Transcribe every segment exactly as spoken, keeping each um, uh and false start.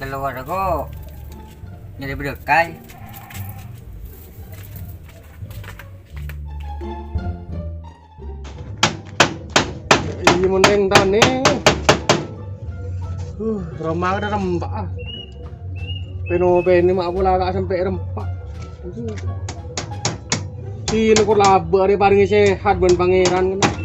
Kalowar kok nyarè berkah. Iyâ, mon entana. Uh, roma kadhâ' rempa', ah. Pèn-opèn ma' pola ta' sampè' rempa'. Sènè kor labâ arè parèngè sehat bân Pangèran, kan.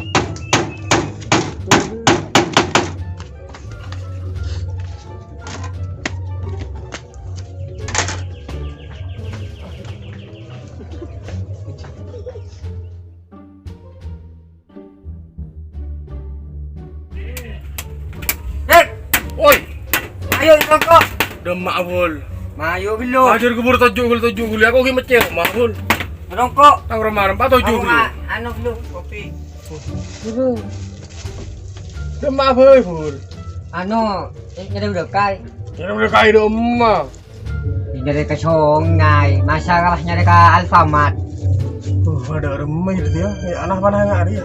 Dek! Woi! Ayo, rongko'! Dâ' emma', Bul. Mayu, ghâllu. Ajhâr kubur toju', ghâllu, toju', ghâllu. Aku ghi' mècè' emma', Bul. Rongko'. Tang roma-rempa toju', ghâllu. Anu, ghâllu, kopi. Dâ' emma' bhâi, Bul. Anu, eh, nyarè berkah. Nyarè berkah dâ' emma'. Nyarè ka songay, masa kalah nyarè ka Alfamart. Uh, adâ' remma jârèya, yâ. Yâ, ana' panah nga' rèya.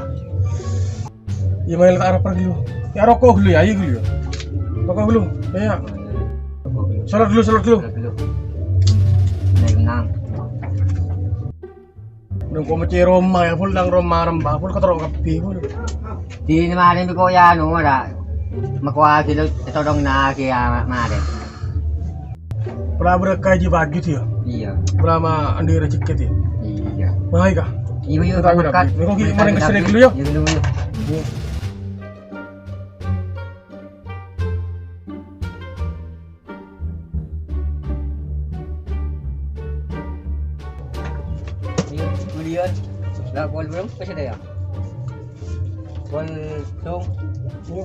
Yâ, mayu ta' arep ghâllu. Yâ, roko' ghâllu, yâ, ayo ghâllu, yâ. Roko' ghâllu, yâ. Salat ghâllu, salat ghâllu. Salat ghâllu. Tenang. Neng ko' mècè' roma, yâ, Bul, tang roma-rempa, Bul, katoro' kabbhi, Bul. Dinah marèn bi' ko' yâ, anu, ra. Makowa gitu, todong na, ki, yâ, ma-, marèn. Pala berkah jiyâ pagi, yâ? Iyâ. Pala ma' andi' rejhekkè, yâ? Iyâ. Baik, ah. Iyâ, iyâ, berkah. Neng ko' ghi' marèn ka sènè ghâllu, yâ. Iyâ, ghâllu, iyâ. Iyâ. Iyâ, kemudian, lah, kol belum? Kasih deh, ya. Kol sung. Iyâ.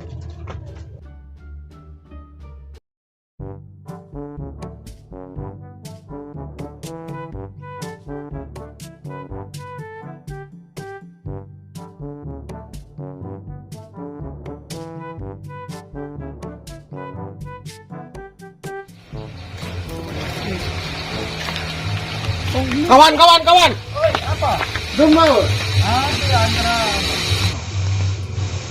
Kawan, kawan, kawan. Oi, apa? Demma, oi. Ada antara.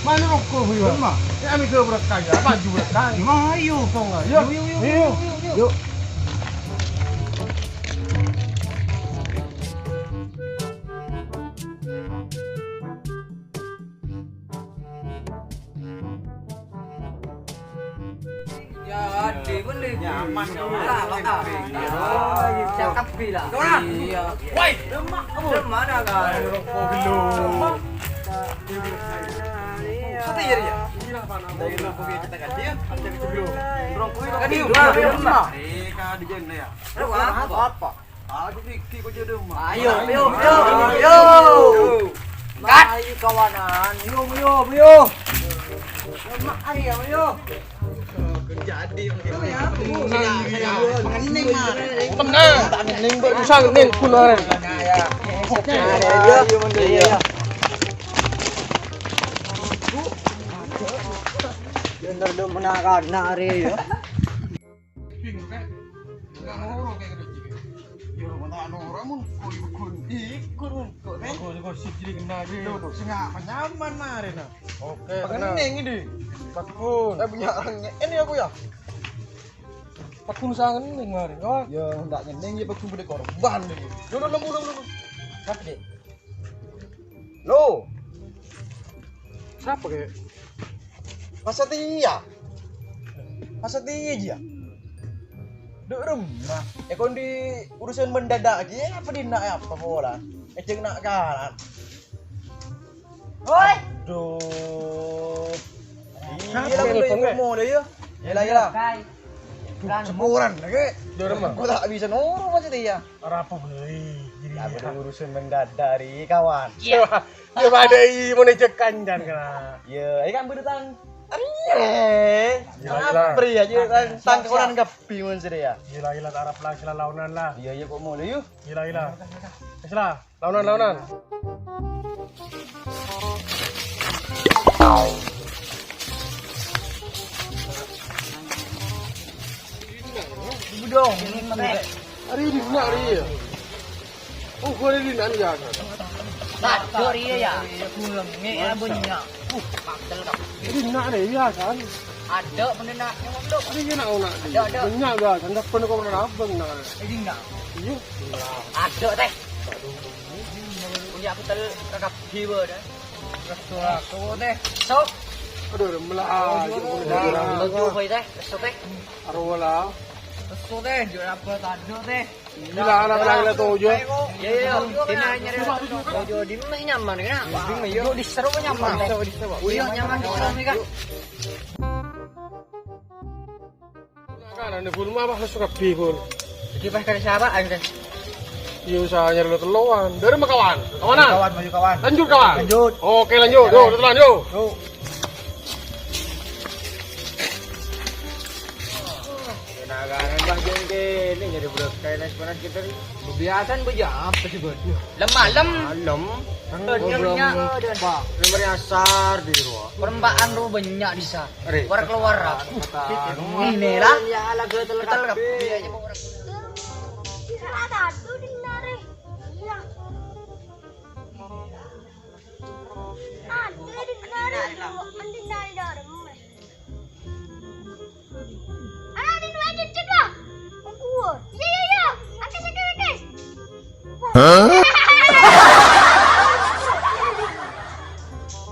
Mana roko', Buyur? Demma. Ya, ambil ke berat kaya. Apa, ju berat kaya? Ayo. Tong, ayo. Yuk, yuk, yuk, yuk, yuk, yuk. Yuk. Jadi, bener. Nyaman, kawan. Lah, lah. Iya, cakep, Bi, lah. Kawan. Iya. Woi, demak, kamu. Demak, dah, kan? Rokok dulu. Demak. Apa ya, ya? Inilah, Pak, namanya. Dari rokok kita kan, dia. Ada gitu, bro. Rokok itu kan, demak. Demak. Eh, kan, di jendela, ya. Apa? Apa? Aku pikir kau jodoh mah. Ayo, ayo, ayo, ayo. Kat. Ayo kawanan, yo, yo, yo. Mak, ayo, ayo. Jadi, mengening, Mak. Tenang, tak ngening, Mbak, susah ngening, pun orang. Ya, ya. Ayo, ayo. Bener dong, pernah kan, nah, hari, ya. Bingung, kan? Nggak noro, kayak gitu, Cik. Ya, orang tak noro, mun, kok ikut, ikut, mun, kok, kan? Kok, kok, si Cik, kena, Cik. Tuh, tuh, sing nggak nyaman, mare, nah. Oke, tenang. Ngening ini. Bagus. Eh, punya orang nge-, ini aku, ya. Bagus, sangat ngening, mare, kawan. Ya, nggak ngening, ya, bagus, boleh korban, ini. Dulu, dulu, dulu, dulu. Kat, Dek. Lo. Sapa, Kek? Mas Setia. Mas Setia, Ji, ya? Duk rumah. Eh, kondi urusan mendadak, Ji. Apa di nak apa pola? Eh, jeng nak kalah. Woi. Aduh. Sapa nelpon, Kek? Iya lah, iya lah. Kai. Duh, sepuran, Kek. Duk rumah. Gua tak bisa noro, Mas Setia. Ora apa, Boy. Jadi, ya, urusan mendadak, ri, kawan. Iya. Ya, pada i, mau ngecek kancan, kena. Ya, ini kan berurutan. Iya. Ya, apa, ya, ya, tang, tang koran ke bingung sih, ya. Gila, gila, tak harap lah, sila lawanan lah. Iya, iya, kok mau, yuk. Gila, gila. Wis lah, lawanan, lawanan. Ibu dong, ini mana? Hari ini, nak, hari ini, ya? Oh, gua ada di mana, ya? Tak, sorry, ya, ya. Gulem, ini, ya, bunyinya. Uh, mantel, tak. Jadi, nak deh, iya, kan? Adâ', bhender, nak. Ini nak, nak. Adâ', adâ'. Bânnya', ya, kan? Dâ' pon kok abang, nak. Ini, nak. Iya. Adâ', tèh. Punya aku tel kakap jiwa, dah. Resto, resto, tèh. Sok. Aduh, melah. Oh, iya, iya. Aduh, iya, iya, tèh. Resto, tèh. Arowa la. Resto, tèh. Jok apa tadâ', tèh. Gila, anak lahir tojo. Iya, iya. Sini nyari tojo. Di mana nyaman, kan? Di mana, yo? Di seru nyaman. Di seru, di seru. Iya, nyaman di seru, kan? Kan, ane, Bun, mah, wah, lesu kabbhi, Bun. Jadi, pas kali siapa, ayo, deh. Iya, usah nyari lo teloan. Dari makawan. Kawanan? Kawan, maju kawan. Lanjut, kawan. Lanjut. Oke, lanjut. Yo, teloan, yo. Yo. Kenakalan, Bah, jengke. Ini jadi budak kayak nasi panas kita, nih. Kebiasaan, Bah, ya, apa sih, Bun? Lem-malem. Malem. Bener, belum nya. Belum nyasar di rumah. Perempa'an ro bânnya' dissa'. Are. Keluar-keluar aku. Kata, ini lah. Ya, ala gatel kabeh. Iya, iya, mau orang. Salah satu dengar, eh. Iya. Ada dengar, eh. Ada dengar, eh. Ayo, ada dua cecek, Bang. Gua. Iya, iya, iya. Akis, akis, akis. Hah?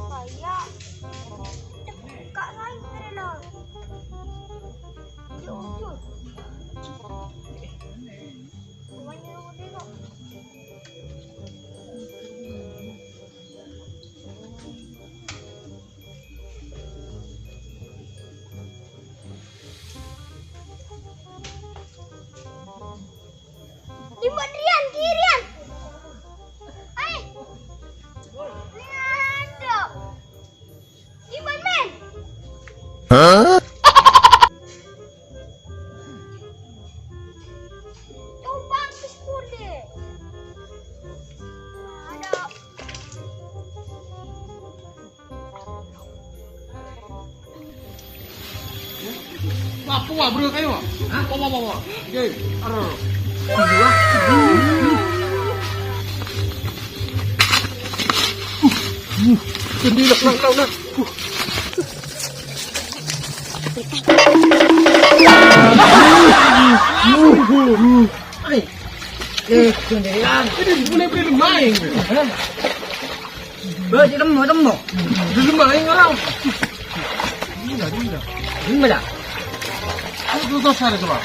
Kayak dekat lain, Reno. Ya, udah. Pokoknya udah kok. Iman Rian, Rian. Ai. Rian, dok. Iman, men. Hah? Coba habis pulih. Ada. Apa, Bro, kayo? Hah? Apa, apa, apa? Oke, aro. Gila. Sendiri, nak, nak, nak. Ay. Eh, gandean. Ini boleh beli main. Hah? Beli temo, temo. Beli main orang. Ini dah, ini dah. Ini dah. Ayo, tuh, tuh, sana coba.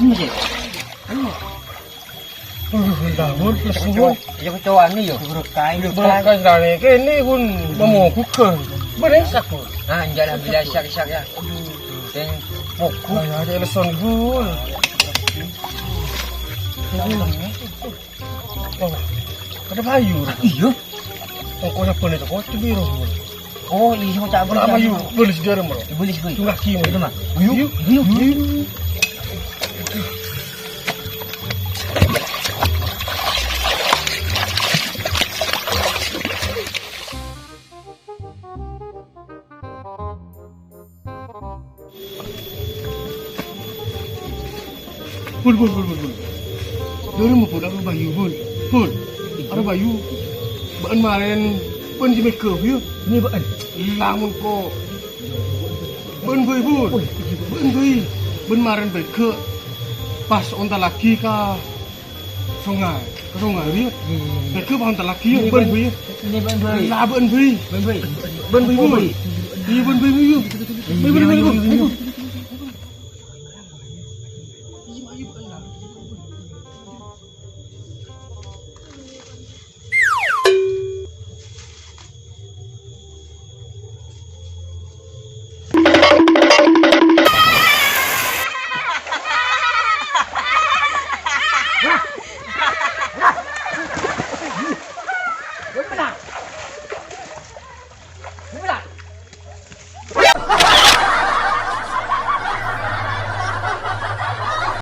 Ini sih. Ayo. Aduh, bangun, lesu. Iya, kecoa ini, yo. Berkah, berkah. Berkah, kene, Bun, mau mogok, kan? Bener, sak, Bun. Nah, jangan bilang sak-sak, ya. Sing mogok. Ayo, ada leson, Bun. Oh, ada bayu. Iya. Pokoknya boleh toko itu biru. Oh, iya, cak boleh. Apa yu? Boleh sejarah, Bro. Boleh, boleh. Tunggu lagi, Bro. Itu mah. Ayo. Ayo. Ayo. Bun, bun, bun, bun, bun. Dulu mau bun, apa bayu, bun? Bun, apa bayu? Ba'en maren, bun di mega, ya? Ini ba'en. Lamun ko. Bun, bun, bun. Bun, bun. Bun maren bega. Pas onta lagi ka Sungai. Ke sungai, Bi, ya? Iya, iya, iya. Bego, paham tak lagi, ya? Ini bun, bun, bun, ya? Ini bun, bun. Lah, bun, bun. Bun, bun. Bun, bun, bun. Iya, bun, bun, bun, ya. Bun, bun,